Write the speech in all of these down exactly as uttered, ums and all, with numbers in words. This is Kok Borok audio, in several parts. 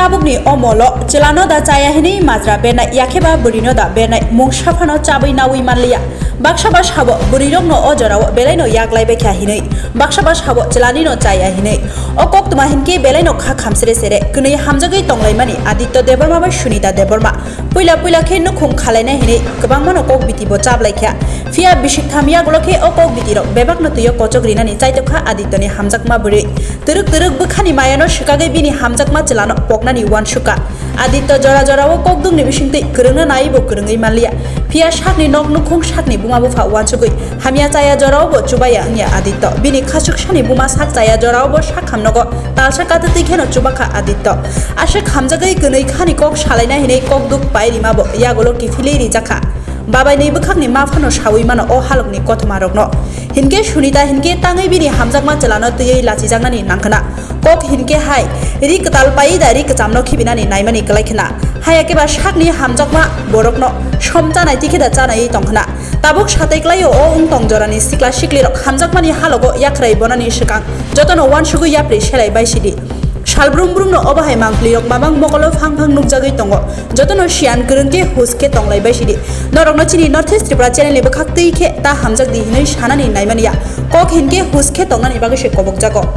Tabukni o molo chwlano da chaya hinwi majra bernai, yakheba bwrwino da bernai, mungsa phano chabwi naui manliya. Baksa ba sabo bwrwirokno o jorao belaino yak laibaikha hinwi, baksa ba sabo chwlanino chaya hinwi. O koktwma hinkhe belaino kha khamsere sere kwnwi hamjagwi tonglaimani Aditya Debbarma bai Sunita Debbarma. Puila puila khe nukhung khalaina hinwi kwbangmano kok biti bo chablaikha. Phiya bisik tham yagulo khe o kok biti rok bebakno twio kochok rinani chaitokha Adityani hamjakma bwrwi. Twrwk twrwk bwkhani mayano swkagwi bini hamjakma chwlano poknani uansukha. Aditya jora jorao kokdukni bisingtwi kwrwngna naiwi bo kwrwngwi manliya. Phiya sakni nok nukhung sakni buma bupha uansugwi hamya chaya jorao bo chubaya wngya Aditya. Bini khasuksani buma sak chaya jorao bo sak hamnogo talsa katwtwi kheno chubakha Aditya. Aswk hamjagwi kwnwi khani kok salaina hinwi kokduk pai rima bo yagulo kiphilwi rijakha. Babaini bwkhakni ma phano sawi mano o halokni kothoma rokno. Hinkhe Sunita hinkhe tangwi bini hamjakma chwlano twiwi lachijaknani nangkhwna. Kok hinkhe hai, ri kwtal pai da ri kwchamno khibinani naimani kwlai khwna. Haya khe ba sakni hamjakma borokno som chanai tikhe da chanaiwi tongkhwna. Tabuk satai klaio o wng tong jorani sikla siklirok hamjakmani halogo yakhrai bonani swkang jotono uansugwi yapri selai bai sidi. Sal brum brumno obo hai mangpli rok mamang mokolo phang phang nukjagwi tongo. Jotono siyan kwrwng khe hus khe tonglai bai sidi. Norokno chini North East Tripura channel ni bwkhak twi khe ta hamjak di hinwi sanani naimani ya. Kok hinkhe hus khe tongnani bagwi se kobokjago.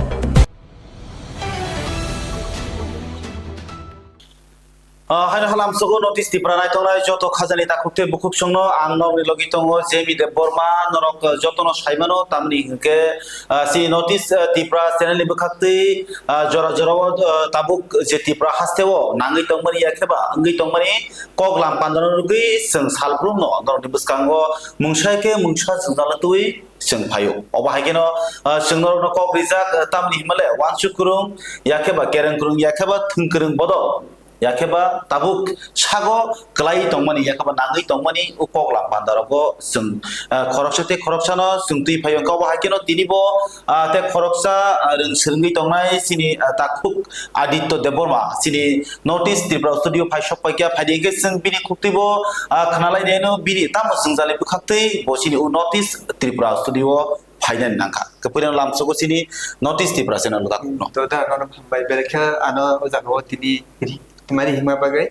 Ah, haino halam sogo North East Tripura naitongnai joto khajani takhuk tei bukhuk songno ang nokni logi tongo J B Debbarma, norok, ah, jotono saimano, tamni hinkhe, ah, si North East, ah, Tripura channel ni bwkhak twi, ah, jora jorao, ah, tabuk je Tripura hasteo nangwi tongmani yakheba wngwi tongmani kok lam pandano rwgwi chwng salbrumno norokni bwskango mungsa khe mungsa jwngjal twi chwng phaio. Obo hai kheno, ah, chwng norokno kok rijak, ah, tamni himale wansuk kwrwng yakheba kereng kwrwng yakheba thwng kwrwng bodol. Yakheba tabuk sago kwlai tongmani, yakheba nangwi tongmani o kok lam pandarogo chwng, ah, khoroksa tei khoroksano chwng twi phaio. Wngkha obo hai kheno tinibo, ah, tei khoroksa, ah, rwng swrwngwi tongnai chini, ah, takhuk Aditya Debbarma chini North East Tripura Studio phai sok paikha, phaidi hwnkhe chwng bini khuktibo, ah, khwnalai naino bini tamo jwngjali bwkhaktwi bo chini o North East Tripura Studio phainani nangkha. Kwpwirano lamsogo chini North East Tripura channel o takhukno. To da, nono hambai, belai khe ano o jaga o tini ri-, tongmani hima bagwi.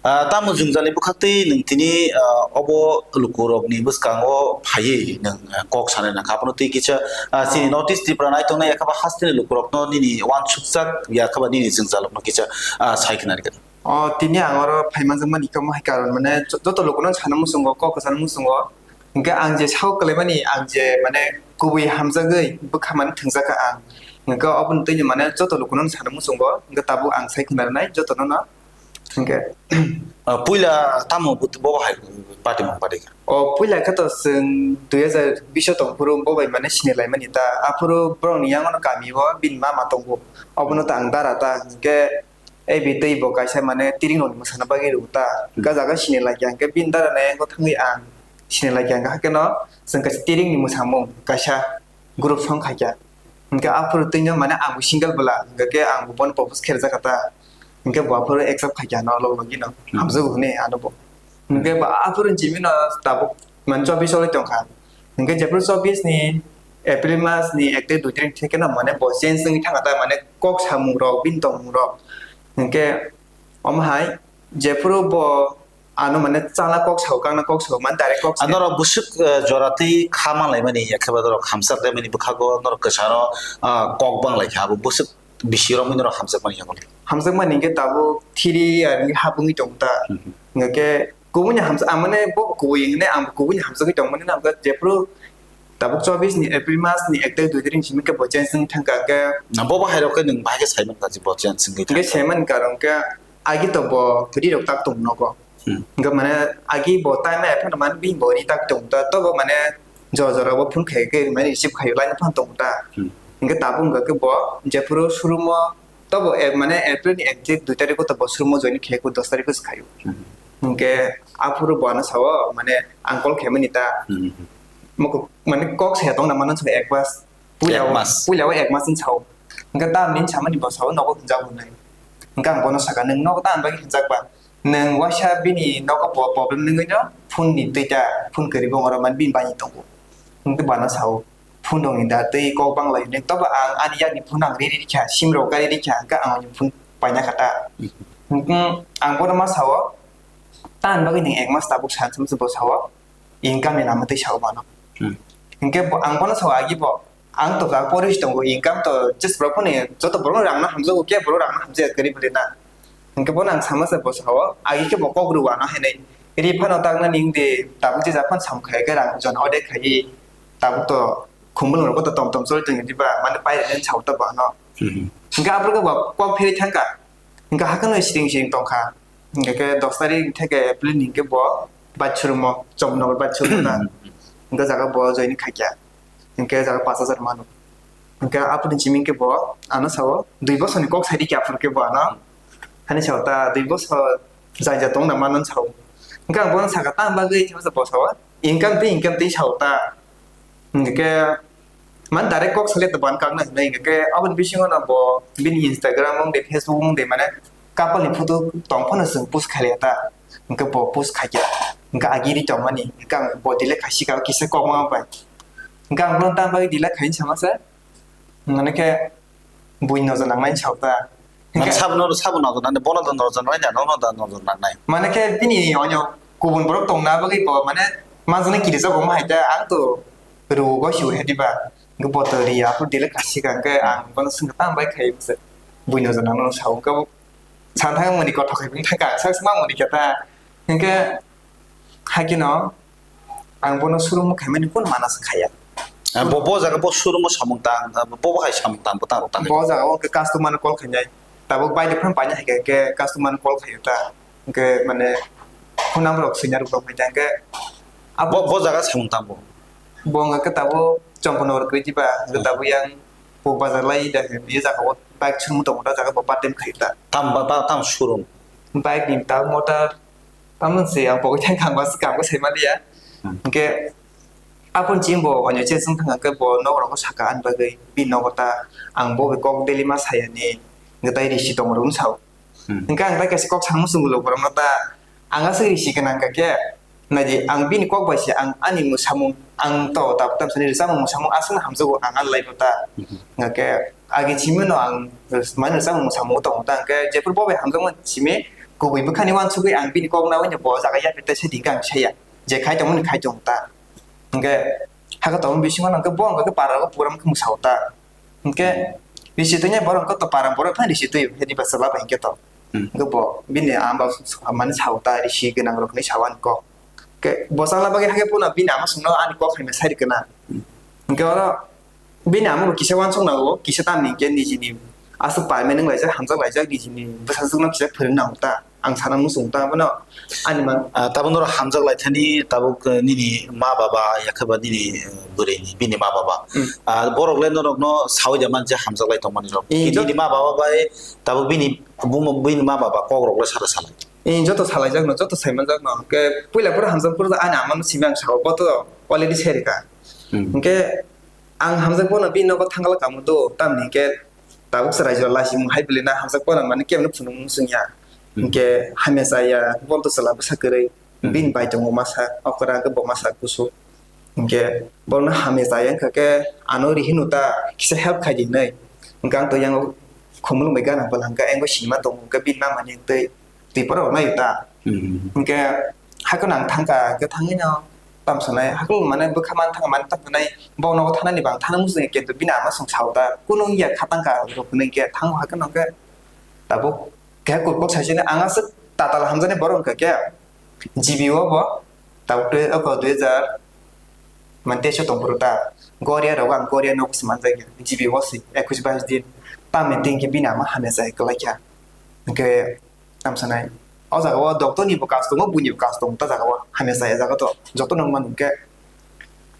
Ah, tamo jwngjali bwkhaktwi nwng tini, ah, obo lukurokni bwskango phaiwi nwng, ah, kok sanai nangkha. Abono twi kisa, ah, chini North East Tripura naitongnai yakhaba hasteni lukurokno nini wansukjak yakhaba nini jwngjalrokno kisa, ah, sai khna rikha. O, tini ang oro phaimanjakmani kamo hai karon, mane, jo-, joto lukuno sana muchungo, kok kwchana muchungo. Hingke ang je sao kwlaimani, ang je, mane, kubui hamjagwi bwkha mani thwngjakha ang. Hingke oboni twino, mane, joto lukuno sana muchungo, hingke tabuk ang sai khna rwnai jotono no. Hingke. Ah, puila tamo but-, bo hai party mung party kha? O, puila khe to chwng dui hajar bish o tong phuru bo bai, mane, sini laimani ta. Aphuru borokni yangono kami o bini mama tongo. Obono ta ang dara ta. Hingke, Ebi tei bo kaisa, mane, tiring rokni mwsana bagwi rw ta. Hwnkhe jaga sini laikha, hwnkhe bini dara nai yango thangwi ang sini laikha, hwnkhe hakhe no chwng kaisa tiring ni mwsamung kaisa group song khaikha. Hwnkhe aphuru twino, mane, ang bo single bwla, hwnkhe ang bo bono propose kherjak kha ta. Hwnkhe bo aphuru accept khaikha no log logi no. Hmm. Hamjago hwnwi ano bo. Hwnkhe bo aphuru jimino tabuk, mane, chobbish choli tongkha. Hwnkhe jephuru chobbish ni April mas ni ek tei dui tarik theke no, mane, bo change wngwi thangkha ta, mane, kok samung rok, bini tongmung rok. Hwnkhe omo hai jephuru bo ano, mane, chala kok sao, kakna kok sao, mane, direct kok sao. Norok bwswk, eh, jora twi kha manlaimani, yakheba norok hamjak laimani bwkhago norok kwcharo, ah, kok bang laikha, abo bwswk bisi romwi norok hamjakmani yago. Hamjakmani hwnkhe tabuk thiri ar wngwi hap wngwi tongo ta. Mhm. Hwnkhe kubuni hamjak, ang mane bo kubui hwnwi ang kubuni hamjagwi tongmani, nang jephuru tabuk chobbish ni April mas ni ek tarik dui tarik simi khe bo change wngwi thangkha, hwnkhe. Na, bo bo hai rok khe nwng bahai khe sai mankha je bo change wngwi thangkha. Hwnkhe sai mankha, hwnkhe agi to bo ri rok tak tong nogo. Hmm. Hwnkhe mane agi bo time ai phano mane bini bo ri tak tong ta, tobo mane jora jora bo phone khai khe mane receive khai line phano tong ta. Hmm. Hwnkhe tabuk hwnkhe bo jephuru showroom o tobo, eh, mane April ni ek tarik, dui tarik o to bo showroom o join khai khe dos tarik o se khaio. Hmm. Hwnkhe aphuru bo ano sao mane ang call khaimani ta. Hmm. Moko mane kok saya tong na mano sa ek mas. Puila o, ek mas. Puila o ek mas wng sao. Hwnkhe tamni samani bo sao nogo hwnjak hwnwi. Hwnkhe ang bono sakha, "Nwng nogo tamni bagwi hwnjak ba? Nwng waisa bini nogo po-, problem wngwi no phone ni twi ta, phone kwrwi bo oro mani bini bai tongo." Hwnkhe bono sao, "Phone rok ni da twi kok bang lai hwnwi." Tobo ang ani yakni phone ang ri ri kha, sim rok kari ri kha, hwnkhe ang ani phone paina kha ta. Hwnkhe ang bono ma sao, "Tamni bagwi nwng ek mas tabuk san," se bo sao, "Income ni lama twi sao bono." Hwnkhe bo, ang bono sao agi bo, "Ang to jak porish tongo, income to just borok phone joto borok rang no hamjago, khe borok rang no hamjaya kwrwi bwlwi na." Hwnkhe bono ang sama se bo sao, agi khe bo kok rw ano hinwi. Ri phano taknani wngdi, tabuk je jak phano sam khai khe rang jon ode khai, tabuk to khumulung rok to tom tom choli tongdi ba, mane pai rwdi sao ta bono. Hwnkhe aphuru khe bo kok phirwi thangkha. Hwnkhe hakhano siring siring tongkha. Hwnkhe khe dos tarik theke April ni hwnkhe bo bachurmo, Chomnogor bachurmo ta. Hwnkhe jaga bo join khaikha. Hwnkhe jaga pash hajar mano. Hwnkhe aphuru ni simi hwnkhe bo ano sao, dui bosor ni kok sai di khe aphuru khe bo ano. Hani sao ta dui bosor jai ja tong na mano sao. Hwnkhe ang bono saka, "Tamni bagwi?" Hwnkhe bo sao, "Income twi, income twi," sao ta. Hwnkhe man direct kok sale to ban kang na hinwi, hwnkhe aboni bisingo no bo bini Instagram wng de, Facebook wng de, mane couple ni photo tong phano chwng post khailiya ta, hwnkhe bo post khaikha, hwnkhe agi ri tongmani, hwnkhe ang bo delete khaisika kisa kok ma bai, hwnkhe ang bono tamni bagwi delete khaini sama se, mane khe bui nojor nangnai sao ta. Mane sabo no, sabo nojor nangnai, bono da nojor nangnai, nono da nojor nangnai. Mane khe bini onyo kubun borok tongna bagwi bo mane manjaknai kirijago wngma hai ta, ang to rw goi si he diba. Hwnkhe bo to ri aphuru delete khaisika, hwnkhe ang bono swngkha, "Tamni bagwi khai?" Hwnkhe bui nojor nangnai sao, hwnkhe bo sana thangmani kothok khai bini thangkha, sak se mamani khe ta. Hwnkhe Haikhe no ang bono surungma khaimani kunu mana se khaya. Ah, bo, bo jaga bo surungma samung tang, ah, bo, bo hai samung tang, bo tang rok tang. Bo jaga o hwnkhe customer no call khainai. Tabuk bai de phano paina hai khe, hwnkhe customer no call khaio ta. Hwnkhe mane phone number rok swina rwkha hwnkhe hwnkhe abo bo, bo jaga samung tang bo. Bo hwnkhe tabuk Chomponogor kwrwi diba, hwnkhe tabuk yang bo bazar lai da, ye jaga o bike surungma tongo ta, jaga bo part time khaio ta. Tam ba, ba, tam showroom. Bike ni ta motor Tamo se ang pogwi thang kha, ang bas kang bwsai maliya. Hmm. Hwnkhe aphuru chini bo onyo chesong thang khe bo nok rogo saka ani bagwi bini nogo ta ang bo bai kok daily ma sayani hwnkhe tai risi tong rwng sao. Hmm. Hwnkhe ang tai kaisa kok samung chwng ulo borokno ta ang aswk risi gwnang kha khe naidi ang bini kok bai se ang ani mwsamung ang to tab tam sani rwchapmung mwsamung aswkno hamjago ang ani life o ta. Hmm. Hwnkhe Agi simi no ang mani rwchapmung mwsamung tongo ta, hwnkhe jephuru bo bai hamjakmani simi kubui bwkhani uansugwi ang bini kok naui bo jaga yapri tai sai di hwnkhe ang saya, je khai tongmani khai tong ta. Hwnkhe hakhe tongmani bisingo no hwnkhe bo hwnkhe para rogo program khe mwsao ta. Hwnkhe risi twi borok hwnkhe to para borok phano risi twi hedi ba chwla bai hwnkhe to. Hmm. Hwnkhe bo bini ama mani sao ta, risi gwnang rok hinwi sao ani kok. Hwnkhe bo chwla bagwi hakhe phano bini ama songno ani kok hai sai rwkhe na. Hmm. Hwnkhe oro Bini ama bo kisa uansuk nango, kisa tamni hwnkhe nijini aswk payment wng laijak, hamjak laijak, nijini bwsajwkno kisa phwrwng nango ta, ang sana muchung ta, bono ani man. Ah, tabuk norok hamjak lai thani, tabuk, eh, nini ma baba, yakhe ba nini, eh, bwrwini, bini ma baba. Hmm. Ah, borok le norokno saui da man je hamjak lai tongmani rok. Eh, nini jot- ma baba bai tabuk bini buma, bini ma baba kok rok le sara salai. Eh, joto salai jak no, joto sai man jak no. Hwnkhe puila phuru hamjak phuru ani ama no simi ang sao, bo to already sai rwkha. Hmm. Hwnkhe Ang hamjak bono bini nogo thangla kamo do, tamni hwnkhe tabuk chwrai jora laisimung hai bwlwi na hamjak bono mani kebo no phunukmung chwngya. Hmm. Hwnkhe hamya chaya, bono to chwla bwsa kwrwi, hmm, bini bai tongo masa, okra hwnkhe bo masa kusu. Hwnkhe bono hamya chaya wngkha khe ano rihino ta kisa help khai di hinwi. Hwnkhe ang to yango khumulwng bai gana bwla hwnkhe yango sinima tongo, hwnkhe bini mamani twi. Twi borok rok nai ta. Hmm. Hwnkhe haikhe no ang thangkha, hwnkhe thangwi no tamo sanai, haikhe mane bwkha man thangkha, mane tamo sanai, bo nogo thanani bang thana muchung ya, kintu bini ama song sao ta, kunu wngya kha tangkha rok hinwi hwnkhe thango, haikhe no hwnkhe tabuk keha kupulok sai se ang aswk tatal hamjaknai borok wngkha khe, G B o bo tabuk twi oko dui hajar mane teis o tong phuru ta, Goria rogo ang Goria nogo se manjakya, G B o se ekush bais din, tamni din khe bini ama hamya chai kwlai kha, hwnkhe. Tamo sanai. O jaga o doctor ni bo kaas tongo, buini bo kaas tongo, ta jaga o. Hamya chaya jaga to. Joto no mano hwnkhe.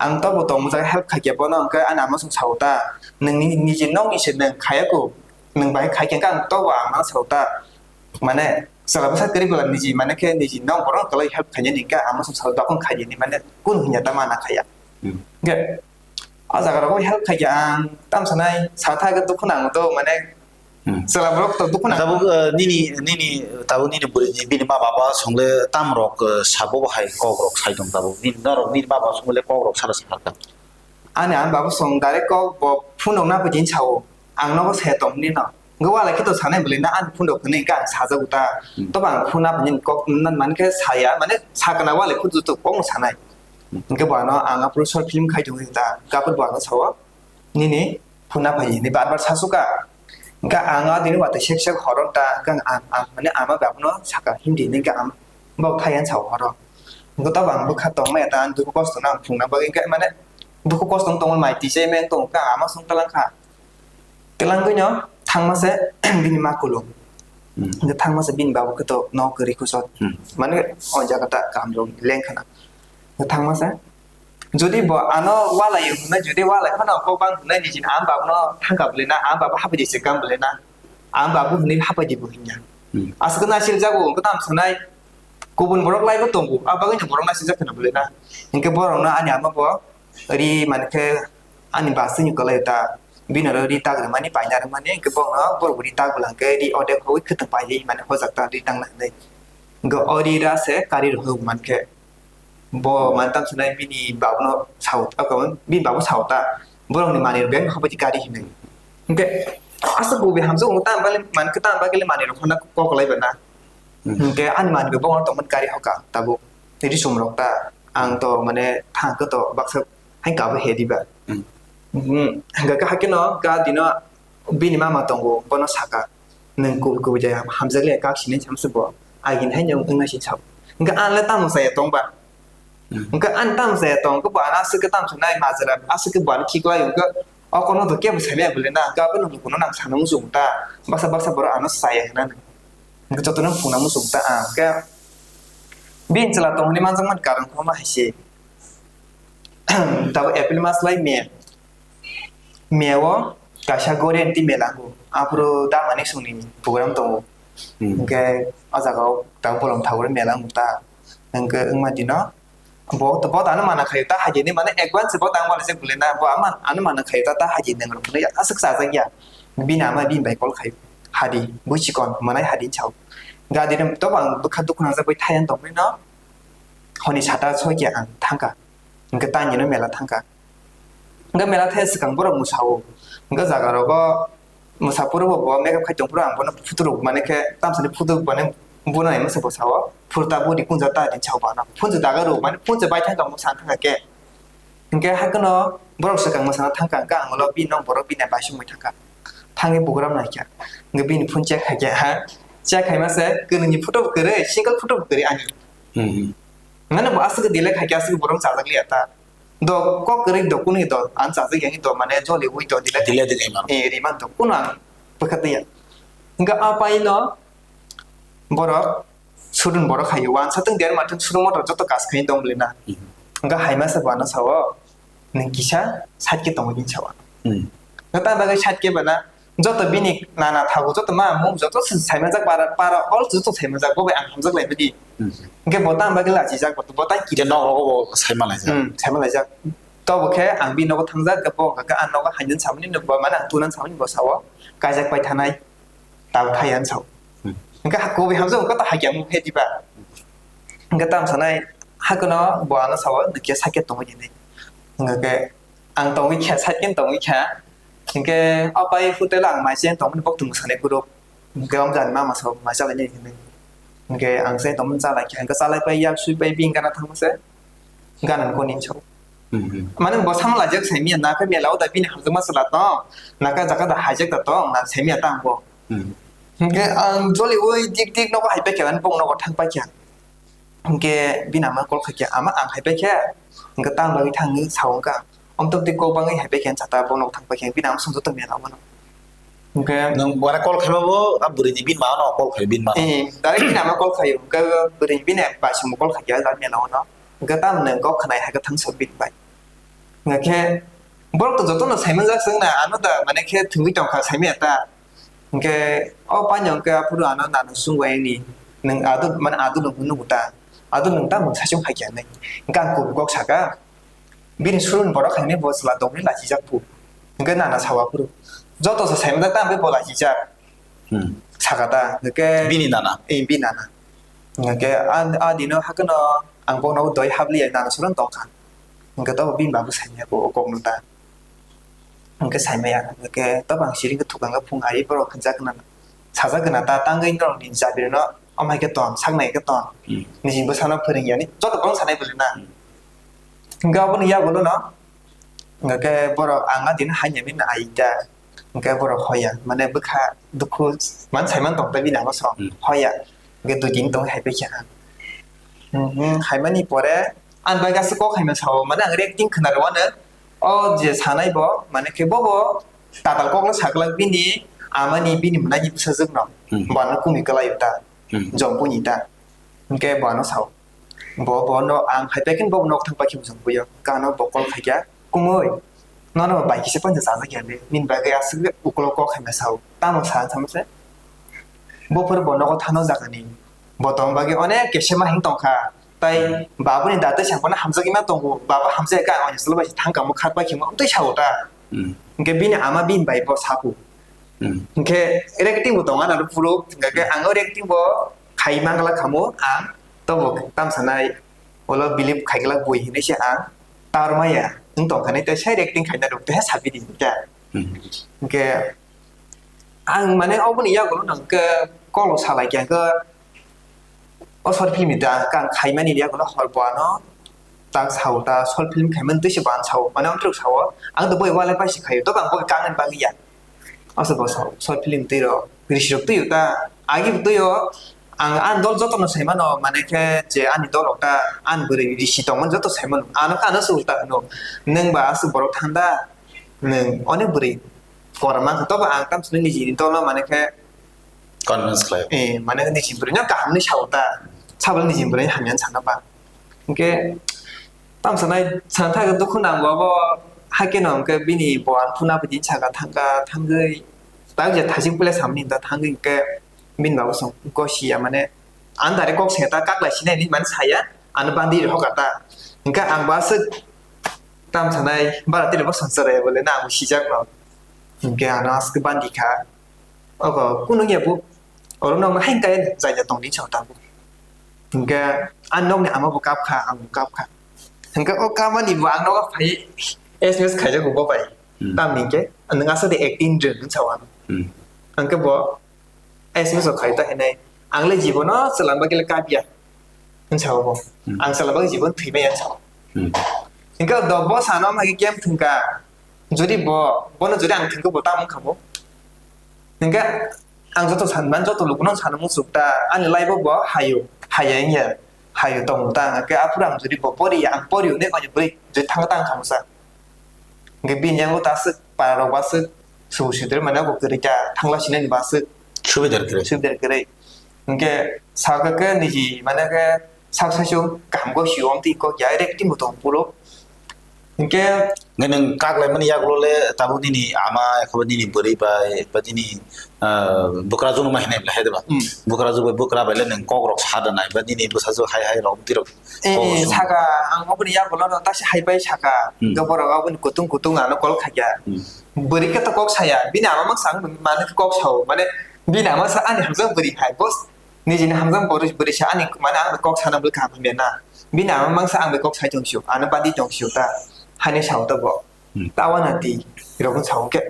Ang to bo tongmung jaga help khaikhe bono hwnkhe ani ama song sao ta. Nwng ni, niji nokni se nwng khaya ko. Nwng bai khaikhe hwnkhe ang to bo ang ma sao ta. Mane, chwla bwsa kwrwi bwla niji, mane khe niji nok borok kwlai help khainani hwnkhe ama song sao ta, kung khainani mane kunu hwnya ta mana khaya. Hmm. Hwnkhe, o jaga rogo help khaikhe ang tamo sanai, sa tha khe dukhu nango to, mane, Hmm. Chwla borok to dukhu na. Tabuk, eh, nini, nini, tabuk nini bwrwini, bini ma baba songle tam rok, eh, sabo hai kok rok sai tong tabuk. Nini norok nini baba songle kok rok sara sakha. Ani, ani baba song direct kok bo phone rok na phaidi sao. Ang nogo se tong nini no. Hwnkhe walai khe to sanai bwlwi na ani phone rok hwnwi hwnkhe ang sajago ta. Hmm. Tobo ang phone nani kok nani mankhe saya, mane sakna walai khe joto kokno sanai. Hmm. Hwnkhe bo ano ang aphuru short film khai tongwi ta. Hwnkhe aphuru bo ano sao, "Nini phone naphai," hinwi bar bar sasukha. Hwnkhe ang adini watwi sek sek horo ta, hwnkhe ang, ang, ang mane ama babuno sakha, "Hindi," hinwi hwnkhe ang bo thaiyan sao horo. Hwnkhe tobo ang bwkha tongmaya ta, ang dukhu kosto no ang phunukna bagwi hwnkhe mane dukhu kosto wng tongmani mai twi chai meng tongo, hwnkhe ang ama song twlang kha. Twlangwi no thangma se bini ma kulung. Hmm. Hwnkhe thangma se bini babu khe to nok kwrwi kuchot. Hmm. Mane o jaga ta kam rok leng khana. Hwnkhe thangma se jodi bo ano walai hwnwi, jodi walai phano kok bang hwnwi nini ama babu no thangkha bwlwi na, ama babu hapai di se kam bwlwi na, ama babu hwnwi hapai di bo hwnya. Hmm. Aswk na sil jago hwnkhe tam sanai kubun borok lai bo tongo, a bagwi no borok na sil jak khana bwlwi na. Hwnkhe borok no ani ama bo ri mankhe ani bwswk ni kwlai ta bini oro ri tag rwmani paina rwmani hwnkhe bono borok bo ri tag bwla hwnkhe ri odek hoi khwtwng paidi mane hojak ta ri tangna hinwi. Hwnkhe o ri ra se kari rw hok mankhe bo man tam sanai bini babuno sao ta bini babu sao ta borok ni manwi rok beng hapadi kari hinwi. Hwnkhe aswk bo be hamjak wng tam bali mankhe tam bagwi manwi rok honna kok lai bana. Hmm. Hwnkhe ani manwi rok bono tongmani kari hoka tabuk ri sum rok ta ang to mane thang khe to baksa hai kabo he diba. Hmm. Hmm, hwnkhe hakhe no ga dino bini mama tongo, bono saka, "Nwng kubui kubui jaya hamjakle kak sini," samse bo, "Agin hai nwng wngna si sao." Hwnkhe ang le tamo saya tong ba? Hmm. Hwnkhe ang tamo saya tong, khe bo ano aswk khe tamo sanai majra, aswk khe bo ano khiklai, hwnkhe o kono to kebo saimaya bwle na, hwnkhe abono lukuno nang sana muchung ta, baksa baksa borok ano saya hwnna nang. Hwnkhe jotono phungna muchung ta ang, hwnkhe bini chwla tongmani manjakmani karon khe ma hai se. Tabuk April mas lai May. May o kaisa Goreanti mela ango. Aphuru da Manik Songni program tongo. Hmm. Hwnkhe o jaga o tabuk bolong thagwi mela ango ta. Hwnkhe wngma dino bo, bo tano mana khaio ta hajini mane advance bo tang wale se bwle na bo ama ano mana khaio ta, ta hajini nang rok aswk chajak ya. Bini ama bini bai call khaio. Hadi, bui chikon, manai hadi sao. Gadi rim to bang bwkha dukhu nangjak bai thaiyan tongwi no. Honi sata soi khe ang thangkha. Hwnkhe tangwi no mela thangkha. Hwnkhe mela thai swkang borok mwsao. Hwnkhe jaga rogo mwsa phuru bo, bo makeup khai tong phuru ang bono photo rok mane khe tamsani photo mane bono hai mwsa bwsao phuru ta budi kunja ta din sao bana. Phunju daga rok mane phunju bai thangkha mwsa thangkha khe. Hwnkhe hakheno borok swkang mwsana thangkha, hwnkhe ang ulo bini nok borok bini bai songwi thangkha. Thangwi program naikha. Hwnkhe bini phone check khaikha, ha? Check khaima se, kwnwini photo bo kwrwi, single photo bo kwrwi ani. Hmm, hmm. Mane bo aswk delete khaikha, aswk borok chajak liya ta. Do kok kwrwi do, kwnwi do, ang chajak yang do, mane joli ui do, delete. Delete, delete, mano. Eh, ri man do, kuno ang bwkha twi ya. Hwnkhe a pai no borok, Surun borok hai o, wansa tong der ma tong surun motor joto kas khai tong bwle na. Mhm. Hwnkhe hai masa bo ano sao, "Nwng kisa side khe tongo," hwnwi sao. Mhm. Hwnkhe ta bagwi side khe bana, joto bini nana thago, joto ma mung, joto se sai manjak, para, para all joto sai manjak, bo bai ang hamjak lai bidi. Mhm. Hwnkhe bo ta bagwi lachijak, bo ta kiri. Nok rogo bo sai manlaijak. Hmm, sai manlaijak. To bo khe ang bini nogo thangjak, hwnkhe bo hwnkhe ang nogo hainani samani, bo mane ang tunani samani bo sao, kaijak pai thanai. Tabuk thai ang sao. Hmm. Hwnkhe ha kubui hamjak wngkha to hakhe ang mung phe diba. Hwnkhe tamo sanai hakono bo ano sao, "Nwng khe sakhe tongo," hinwi. Hwnkhe ang tongwi kha, side khe tongwi kha. Hwnkhe o pai hotel o ang mai se tongmani bok tung sanai kuro. Hwnkhe o jani mama sao mai chalai nai hinwi. Hwnkhe ang se tongmani chalai kha. Hwnkhe chalai pai yak sui pai bini gana thangma se. Gana ni koni sao. Hmm, hmm. Mane bo sama lajak saimya, nakhe mela o da bini hamjakma chwla tong, nakhe jaga da haijak da tong, na saimya ta ang bo. Hmm. Hwnkhe ang joli ui dik dik nogo hai paikha, ani bong nogo thang paikha. Hwnkhe bini ama call khaikha, "Ama ang hai paikha," hwnkhe tamo bagwi thangwi sao wngkha. Omtokti kok bangwi hai paikha, chata bong nogo thang paikha, bini ama songjoto mela o no. Hwnkhe nwng bora call khaima bo, a bwrwi ni bini ma no call khai bini ma. Eh, direct bini ama call khaio, hwnkhe bwrwi bini bai songbo call khaikha, a mela o no. Hwnkhe tamo nwng kok khanai hai khe thangsa bini bai. Hwnkhe borok to jotono saimanjak chwngna, ano da mane khe thwngwi tongkha saimaya ta. Hwnkhe o paino hwnkhe aphuru ano nana sungbai ni, "Nwng adu, mane adu nwng hwnwi ta. Adu nwng tamo saichung hai khe," hinwi. Hwnkhe ang kubui kok saka, "Bini surun borok hai hinwi bo chwla tongwi lachijak phu." Hwnkhe nana sao aphuru, "Joto se saimanjak ta, hwnkhe bo lachijak." Hmm. Saka ta, hwnkhe bini nana? Eh, bini nana. Hwnkhe a, a dino hakheno ang bono doi habliya nana surun tongkha. Hwnkhe tobo bini babu saimya bo o kokno ta. Hwnkhe saimaya, hwnkhe to bang siring khe thukang khe phung ari borok hwnjak gwnang, sajak gwnang ta tangwi norokni jabirino, omo hai khe ton, saknai khe ton, Hmm. nini bwsano phwrwng yani, joto bang sanai bwlwi na. Hmm. Hwnkhe aboni yagulo no, hwnkhe borok ang adin hainyamin ai ta, hwnkhe borok hoya, mane bwkha dukhu man saiman tong ta bini amo song, Hmm. hoya, hwnkhe dui din tong hai paikha ang. Hmm, hmm, haimani pore, ang bai gasa kok haima sao, mane ang reacting khwna rwano, o je sanai bo, mane khe bo bo tatal kokno saklak bini amani, bini mwnani bwsajwkno Hmm. bono kumi kwlaio ta, Hmm. jompuni ta. Hwnkhe bono sao. Bo, bono ang hai paikin bo nok thang paikhe bwsajwk buyo. Kano bo call khaikha, "Kumui, nono bai kisa panja chajak ya le, nini bagwi aswk ukolok kok haima sao." Tamo sa, samo se? Bo phuru bo nogo thano jagani. Bo tong bagwi onek kese ma hing tongkha. Tai babuni da tei sengphano hamjagwi ma tongo. Baba hamjagwi ka ani chwla bai thang kamo khat pai khimo tei sao ta. Hmm. Hwnkhe bini ama bini bai bo saku. Hmm. Hwnkhe reacting bo tongo ano phuru. Hwnkhe ang o reacting bo khai mangla khamo ang tobo tam sanai. Ulo believe khaigwlak bui hinwi se ang tar maya wng tongkha nai tei sai reacting khaina rwk tei sabidi hwnkhe. Hmm. Hwnkhe ang mane oboni yagulo no hwnkhe kolo salai khe hwnkhe o short film ni da kang khaimani yagulo hor bo ano tak sao ta short film khaimani twi se bo ano sao mane amtwrwk sao ang to boi walai paisa khaio to bang boi kangnani bagwi ya. Aswk bo short film twi rok, risi rok twi ta, agi bo twi o. Ang ani dol jotono sai mano, mane khe je ani dol rok ta, ani bwrwi risi tongmani joto sai mano. Ano khe ano se ulta hwno, "Nwng ba aswk borok thanda, nwng onek bwrwi korom mankha." Tobo ang tamo sini nijini dolo mane khe Convince khlai. Eh, mane nijini bwrwino kaham hinwi sao ta, sabole nijini bwrwino hamya hinwi sana ba. Hwnkhe tamo sanai sana thangkhe dukhu nango abo, hakhe no hwnkhe bini bo ang phuna bwtwi saka thangkha, thangwi tak je thajik pule samni hinta thangwi hwnkhe bini baba song gosi ya mane ang direct kok se ta kaklai sinai hinwi mane saya, ano bandi rw hoka ta. Hwnkhe ang bo aswk tamo sanai bara tini bo songsa rw ya bole na ang bo sijak no. Hwnkhe ano aswk bandi kha. Ogo, kunu ya bo. Oro nokno hain kai jai ja tong di chao tabuk. Hingke, ang nokni ama bo kap kha, ang bo kap kha. Hingke o kamani bo ang nogo phai S M S khaijak bo bai. Hmm. Tamni hingke, nwng asadi acting rwng hinwi sao ano. Hmm. Hingke bo S M S rok khai ta hinai. Ang le jibono chwla bagwi le kap ya. Hinwi sao bo. Hmm. Ang chwla bagwi jibon thwi maya hinwi sao. Hmm. Hingke do bo sano ma ke kem thwngka. Jodi bo, bono jodi ang thwngkhe bo tamo wngkha bo. Hingke ang joto san, mane joto lukuno sano muchuk ta, ani life o bo hayo, haya wngya, hayo tongo ta, hingke aphuru ang jodi bo pori, ang pori hwnwi ani bwrwi jodi thangkhe ta wngkha mwsa. Hingke bini yango ta aswk para rok bo aswk subu sidri mane bo kwrwi ta, thangla sinani bo aswk Subidar kwrwi. Subidar kwrwi. Hingke sakha khe niji mane khe sak saichung kaham go sio amtwi kok ya, acting bo tong phuru. Hingke Nge nwng kak laimani yagulo le tabuk nini ama, ekhobo nini bwrwi bai, ba nini, ah, bwkrajwk no ma hinai bwle hai de ba? Hmm. Bwkrajwk bai bwkra bai le nwng kok rok sa da nai, ba nini bwsajwk hai hai rok, twi rok Eh, kok rok eh, sung. Saka, ang oboni yagulo no ta se hai pai saka. Hmm. Hingke borok oboni kutung kutung ano call khaikha. Hmm. Bwrwi khe to kok saya, bini ama mangsa ang mane kok sao, mane bini ama sa ani hamjak bwrwi hai, boss. Nijini hamjak bwrwi, bwrwi sa ani, mane ang kok sana bwle kaham hamya na. Bini ama mangsa ang bai kok sai tong sio, ano bandi tong sio ta, haino sao ta bo. Hmm. Ta wana twi, rokno sao khe.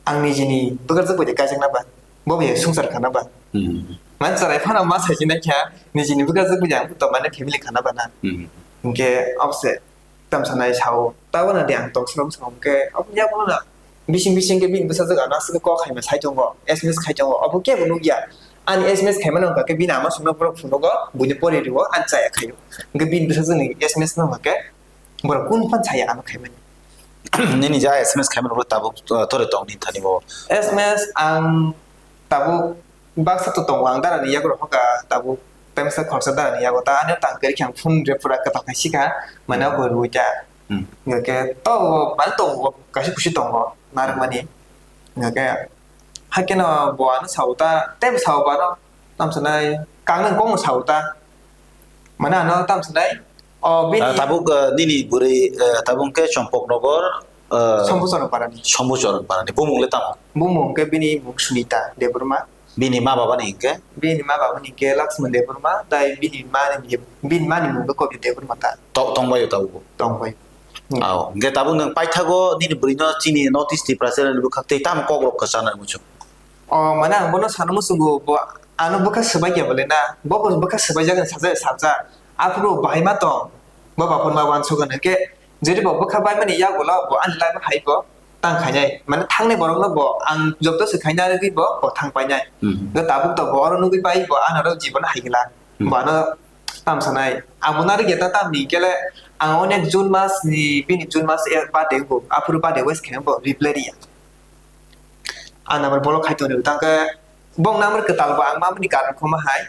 Ang nijini bwkrajwk bai de kaijakna ba, bo bai sungsar khana ba. Hmm. Man chwrai phano ma sai sinai kha, nijini bwkrajwk bai ang to mane family khana ba na. Hmm. Hingke abose tam sanai sao, ta wana de ang tong srom srom khe, abo ya bono na. Bising bising khe bini bwsajwk ano aswk kok hai ma sai tongo, S M S khai tongo, abo kebo nukya. Ani S M S khai mano wngkha khe bini ama songno borok phunukgo, buini pori rwo, ani chaya khaio. Hingke bini bwsajwkni S M S no hwnkha khe, borok kunu phan saya ano khaimani. Nini ja S M S khaimani ulo tabuk, uh, tore tong ni thani bo? S M S ang tabuk baksa to tongo, ang dara ni yago rok hoka tabuk, temsa khorsa dara ni yago ta, ani tang kari khe ang phone re pura kwtal khai sikha, mane Hmm. ko rui ta. Hmm. Hingke to mane tongo, kaisa kusi tongo, narwkmani. Hingke hakeno bo ano sao ta, tei bo sao bo ano, tamo sanai, kangnang kongno sao ta. Mane ano tamo sanai, o bini Ah, tabuk, ah, nini bwrwi, ah, tabuk khe Chompoknogor, ah, Sombuchorno Parani. Sombuchorno Parani. Bumung le tamo? Bumung khe bini mung Sunita Debbarma. Bini ma baba ni hingke? Bini ma baba ni hingke Laxman Debbarma, tai bini ma ni, bini ma ni mung khe Kobir Debbarma ta. To-, tongbaio tabuk bo? Tongbai. Hmm. Ao, hwnkhe tabuk nwng paithago nini bwrwino chini North East Tripura channel ni bwkhak tei tamo kok rok kwchana muchung? O, mane ang bono sana muchungo, bo ano bwkha swbai ya bole na, bo bo bwkha swbai jak sajak sajak, aphuru bahai ma tong, bo baphor ma uansuk hwnkhe, jodi bo bwkha bai mani yagulo bo ani life hai bo tang khainai, mane thangnai borok no bo ang joto se khaina rwgwi bo, bo thang painai. Hmm. Bo tabuk to bo oro nugwi pai bo ano ro jibon hai gila. Hmm. Bo ano tam sanai. Abo nari geta tam ni kele ang onek June mas ni, bini June mas e birthday bo, aphuru birthday wish khe bo reply riya. Ang number block khai tongo, tangke bong number kwtal bo ang mamani karon khoma hai.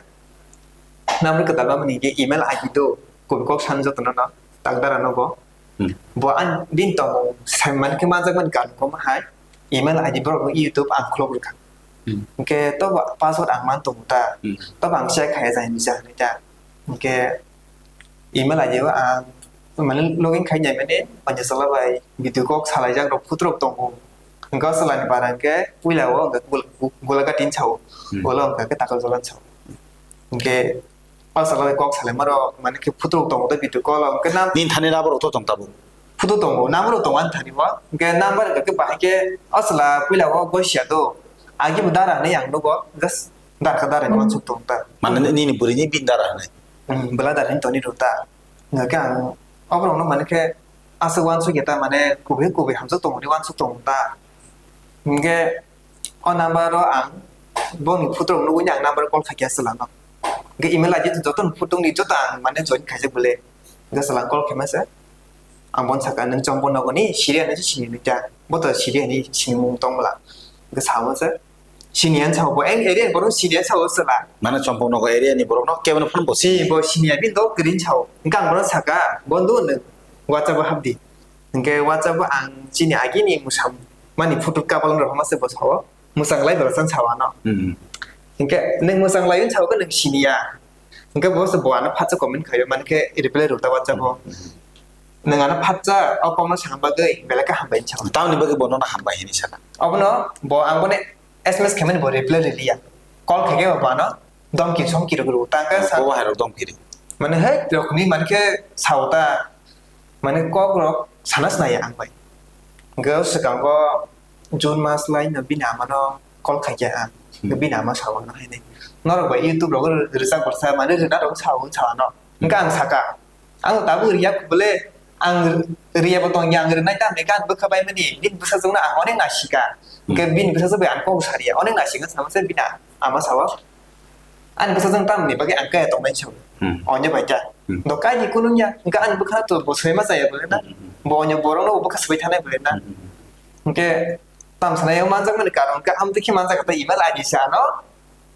Number kwtal mamani ke email I D do, kobi kok san joto no, no, takdara no bo. Hmm. Bo ang din tong, sai man ke manjak mani karon khoma hai. Email I D borok no YouTube ang khulok rwkha. Hmm. Hwnkhe to bo password ang man tongo ta. Hmm. To bo ang check khai jai ni jani ta. Hwnkhe email I D o ang mane login khai nai mane, Panchasala bai video kok salai jak rok photo rok tongo. Hwnkhe o chwla ni bara hwnkhe puila o hwnkhe gul-, gul-, gulaga tin sao. Hmm. Ulo hwnkhe takal jola sao. Hwnkhe o chwla bai kok salai ma rok mane khe photo rok tongo tei video call o hwnkhe nam- Nini thani number rok to tong tabuk? Photo tongo, number rok tongo ani thani bo. Hwnkhe number hwnkhe bahai khe o chwla puila o gosia do. Agi bo dara hinwi ang nugo, just dara kha dara hinwi uansuk tongo ta. Mane nini bwrwi ni bini dara hinwi? Hmm, bwla dara hinwi tongni rw ta. Hwnkhe ang oborokno mane khe aswk uansuk ya ta, mane kubui kubui hamjak tongmani uansuk tongo ta. Hwnkhe o number o ang boni photo rok nugwi ang number call khaikha chwla no. Hwnkhe email I D joto ni photo ni joto ang mane join khaijak bole. Hwnkhe chwla call khaima se ang bono sakha, "Nwng chompo nogo ni siri ani sini nita, bo to siri ani sinimung tong bwla." Hwnkhe samo se, Siniya sao bo, eng area ni borok siniya sao chwla. Mane Chompong nogo area ni borok no kebo no phone bo si. Si bo siniya bini do green sao. Hwnkhe ang bono saka, "Bondhu nwng WhatsApp o hapdi." Hwnkhe WhatsApp o ang chini agini mwsam mani photo kapal rok ma se bo sao. Mwsang lai bwla san sao ano. Hmm. Hwnkhe nwng mwsang lai sao khe nwng siniya. Hwnkhe bo se bo ano phatsa comment khaio, mane khe reply rwta WhatsApp o. Hmm. Nwng ano phatsa o kokno sangna bagwi belai khe hambai sao. Tamoni bagwi bo nono hambai hinwi sakha? Obono bo ang bono S M S khaimani bo reply riliya. Call khaikhe bo ano domki somki rwgwrwo. Tangkhe sa- Bobo hai rok domki rw. Mane hai rokni mane khe sao ta. Mane kok rok sana sinaya ang bai. Hwnkhe o swkango June mas lai no bini ama no call khaikhe ang. Hmm. Bini ama sao ano haino. Norok bai YouTube rogo rwchap rwchap mane rwna rok sao sao ano. Hwnkhe ang saka. Ang tabuk riya bole ang riya bo tongya ang rwnai ta hwnkhe ang bwkha bai mani bini bwsajwk no ang onek naisika. Hwnkhe bini bwsajwk bai ang kok sariya onek naisika sama se bini ama sao. Ani bwsajwk tamni bagwi ang kaya tongnai sao. Hmm. Onya bai ta. Hmm. Do kaini kunungya hwnkhe ani bwkha to bo soima chaya bole na. Hmm. Bo onya borok no bwkha swbai thanai bole na. Hmm. Hwnkhe tam sanai manjak mani karon khe amtwi khe manjak ta email I D sa ano.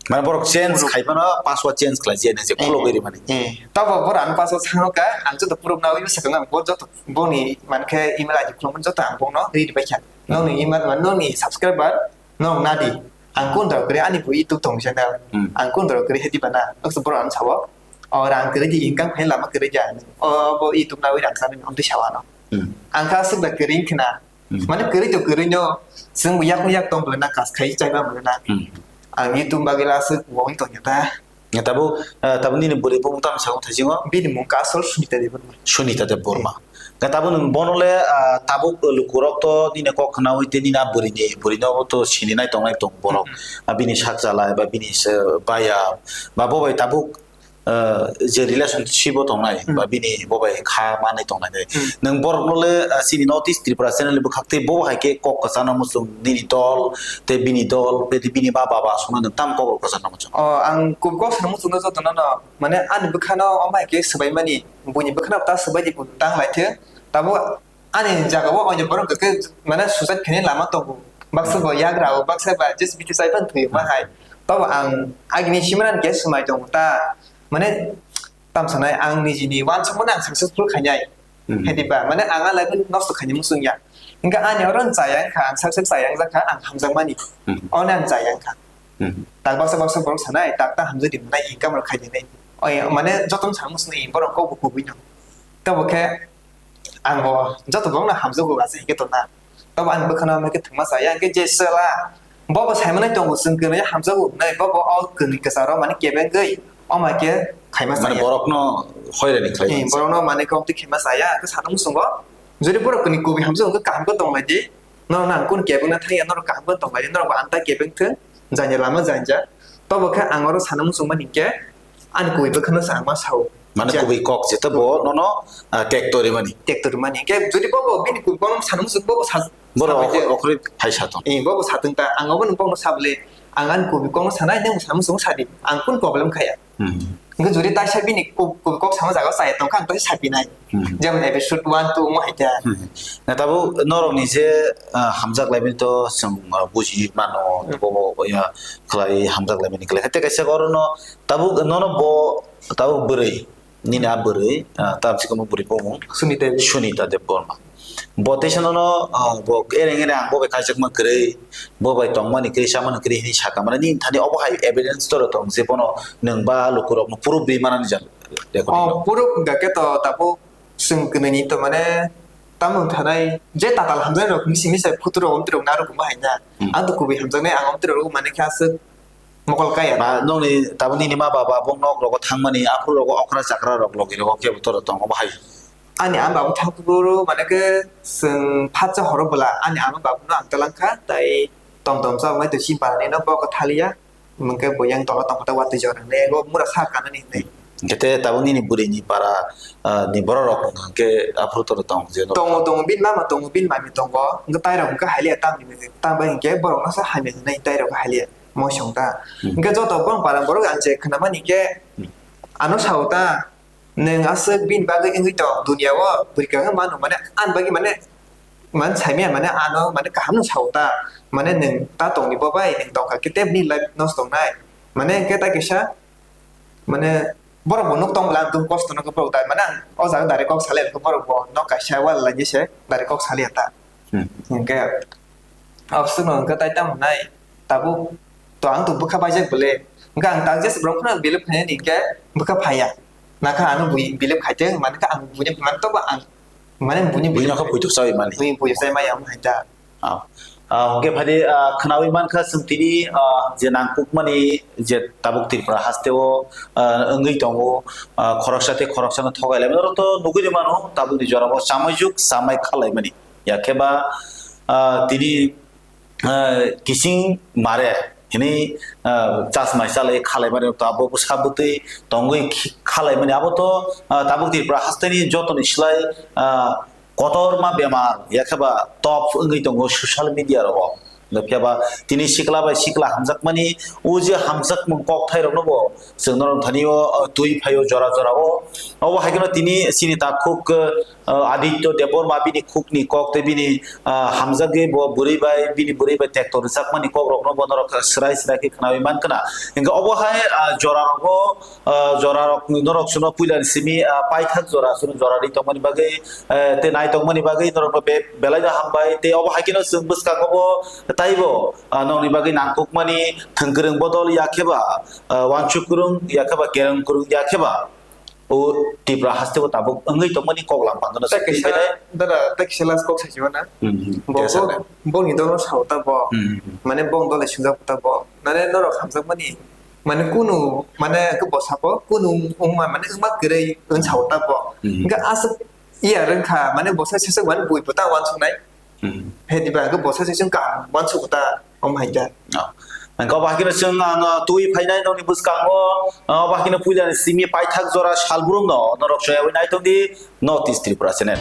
Mane borok change khai phano password change khlai je nang je khulogwi rimani. Eh, tabo bor ang password sangno ka, ang joto proof na wi sakang ang bor joto boni man khe email I D khulumani joto ang bokno ri bai kha. Nokni email man nokni subscriber nok nadi. Ang kun dor kri ani bo YouTube tong channel. Hmm. Ang kun dor kri hedi bana. Okso bor ang sawo. O rang kri di income khai lama kri ja. O bo YouTube na wi rang sani amtwi sawano. Hmm. Ang kha suk da kri khna. Hmm. Mane kwrwi to kwrwi no, chwng bo yak yak tong bwlai na kas khai chai ba bwlai na. Hmm. Ang YouTube bagwi la aswk bo wng tong ya ta. Ya, tabuk, ah, tabuk nini bwrwi bumung tamo sa wng thai singo? Bini mung ka asol Sunita Debbarma. Sunita Debbarma. Hmm. Ga tabuk nwng bono le, ah, tabuk lukurok to nini kok khnaui te nini a bwrwini, bwrwino to sini nai tong nai tong borok. Hmm. Ah, bini sak chalai ba bini se, baya ba bo bai tabuk ah, je relationship o tongnai, hmm, ba bini bo bai kha manwi tongnai de. Hmm. Nwng borok no le, ah, chini North East Tripura channel ni bwkhak tei bo hai khe kok kwchana muchung nini dol tei bini dol tei bini ba baba aswkno nwng tamo kok rok kwchana muchung? O, ang kok, kok sana muchung no joto no, no, mane ani bwkha no omo hai khe swbai mani, buini bwkha no ta swbai di, bu tang lai the. Tabo ani jaga o oinw borok hwnkhe mane suicide khainai lama tongo. Baksa bo yagra o, baksa ba just biti chai phano thwi ma hai. Tobo ang agini simran khe swmai tongo ta. Mane tam sanai ang nijini uansukmano ang successful khainai. Hmm. Hedi ba mane ang a life nosto khainai muchung ya. Hingkhe ani oro ang chaya wngkha, ang success chaya wngjak kha, ang hamjakmani. Hmm. Ono ang chaya wngkha. Hmm. Tak baksa baksa borok sanai, tak ta hamjak di mwnai, income rok khainai. Oi, mane jotono sa muchung borok kok bo kubui no. Tobo khe Ang bo joto borokno hamjakgo, aswk hinkhe tongna. Tobo ani bwkhano hwnkhe thwngma chaya, hinkhe je chwla bobo saimanai tongo, chwng kwrwi hamjakgo hwnwi, bobo o kwrwi kwcharo mani kebengwi omo khe khaima chaya. Mane borokno hoirani khlai. Eh, mani borokno mane kok twi khaima chaya, hinkhe sana muchungo Jodi borok ni kubui hamjak hwnkhe kaham khe tong lai di. Norok nang kun kebeng na thangya, norok kaham khe tong lai di, norok bo anta kebeng thung, janya lama janja. Tobo khe ang oro sana muchung mani khe ani kubui bwkhano sa ang ma sao. Mane kubui kok je to bo nono, ah, tek tori mani. Tek tori mani. Khe jodi bobo bini kubui kono sana muchung bobo sa, Boro sa bai okhor-, okhorwi phai sa tong. Eh, bobo sa tong ta. Ang obo nung bono sa bole. Ang ani kubui kono sanai, nung sana muchung sa di. Ang kun problem khaya. Hmm. Hwnkhe jodi taisa bini kok, kok, kok sama jaga chaya tongkha, ang taisa sapinai. Hmm. Jemon episode one, two omo hai khe. Hmm. Na tabuk norokni je, ah, hamjak laimani to chwng, ah, buji mano, hmm, bobo ya khlai hamjak laimani khlai. Haite kaisa orono tabuk nono bo tabuk bwrwi, nini a bwrwi, ah, tamsi komo bwrwi bumung Sunita Devi. Sunita Debbarma. Bo teisa nono, ah, bo ereng ereng ang bo bai kaijakma kwrwi, bo bai tongmani kwrwi, chamani kwrwi hinwi saka mane nini thani obo hai evidence toro tong je bono nwng ba lukurokno proof rwi manani jang recording rok. Oh, proof hwnkha khe to tabuk chwng kwnwi ni to mane tamo wng thanai je tatal hamjaknai rok misi misa photo rok omtwi rok narwk wngma hai na. Hmm. Ang to kubui hamjaknai ang omtwi rok mane khe aswk mokol kaya. Ba nokni tabuk nini ma baba bo nok rogo thangmani aphuru rogo okra chakra rok logi rogo kebo toro tongo bahai. Ani ama babu thangphuru mane khe chwng phatsa horo bwla ani ama babu no ang talangkha tai tom tom chao mai to chini para ni no bo khe thaliya. Mungkhe bo yang tola tongkha ta watwi jora ne bo mura sa kanani hinwi. Hwnkhe te tabuk nini bwrwi ni para, ah, ni borok rok hwnkhe aphuru toro tong je no. Tongo, tongo, bini mama tongo, bini mami tongo. Hwnkhe tai rok hwnkhe haliya tamni mese. Tambai hwnkhe borok no sa hamya hwnwi tai rok haliya. Moisong ta. Hmm. Hwnkhe joto bong para borok ang je khwnamani khe, hmm, ano sao ta, nwng aswk bini bagwi wngwi tong dunia o, bwrwi kha mano mane ani bagwi mane, mane saimaya mane ano mane kaham no sao ta, mane nwng ta tongni bo bai nwng tongkha khe tei bini life nosto wngnai, mane hwnkhe ta kisa, mane borok bo nuk tong bwla ang kosto no khe borok da, mane ang o jaga direct kok salai borok bo nok kaisa wal lai se direct kok salai ta. Hmm. Hwnkhe abswkno hwnkhe tai tamo hwnai tabuk to ang to bwkha paijak bole. Hwnkhe ang tak jesa borok phano bilip khainani hwnkhe bwkha phaiya. Nakha ano bui bilip khaiteng, mankha ang buini man to ba ang mane buini bilip. Buino khe puituk chawi mani. Bui puituk chawi maya wng hai ta. Ah. Ah, hwnkhe phadi, ah, khwnawi mankha chwng tini, ah, je nangkukmani je tabuk Tripura hasteo, ah, wngwi tongo, ah, khoroksa tei khoroksano thogai laimani. Oro to nugwi mano tabukni jorao chamaijuk chamai khalaimani. Yakhe ba, ah, tini, ah, kising mare hini, ah, chasmai chalai khalaimani to abo bwsa bwtwi tongwi khi-, khalaimani abo to, ah, tabuk Tripura hasteni jotoni slai, ah, kotorma bemar yakhe ba top wngwi tongo social media rogo. Phiya ba tini sikla bai sikla hamjakmani o je hamjakmung kokthai rokno bo chwng norok thani o, ah, twi phaio jora jora o. Obo hai kheno tini chini takhuk, ah, Aditya Debbarma bini khukni kok tei bini, ah, hamjagwi bo bwrwi bai, bini bwrwi bai tekto rwchapmani kok rokno bo norok swrai swrai khe khwnawi mankha na. Hwnkhe obo hai, ah, jora rogo, ah, jora rok norok chwngno puila ni simi, ah, paithak jora chwngno jora ri tongmani bagwi, eh, tei nai tongmani bagwi norokno be-, belai no hambai tei obo hai kheno chwng bwskango bo taibo, ah, nokni bagwi nangkukmani thwngkwrwng bodol yakhe ba, ah, wansuk kwrwng yakhe ba kereng kwrwng yakhe ba. O Tripura haste o tabuk wngwi tongmani kok lam pangano. Tei kisa, dada, tei kisa last kok sachi mano. Hmm, hmm. Bo, tesa bo, ne. Boni dolo sao ta bo. Hmm, hmm, hmm. Mane bong dole singjak ta bo. Mane norok hamjakmani. Mane kunu, mane khe bo sabo, kunu wngma, mane wngma kwrwi wng sao ta bo. Hmm. Hwnkhe aswk iya rwngkha, mane bo sai sesek mane bui bo ta wansuknai. Hmm. He diba, hwnkhe bo sai sesek kaham wansuk ta, om hai ta. Oh. Hwnkhe obo hai kheno chwng ang, ah, twi phainai nokni bwskango, ah, obo hai kheno puila ni simi paithak jora salbrumno norok soyawi naitokdi North East Tripura channel.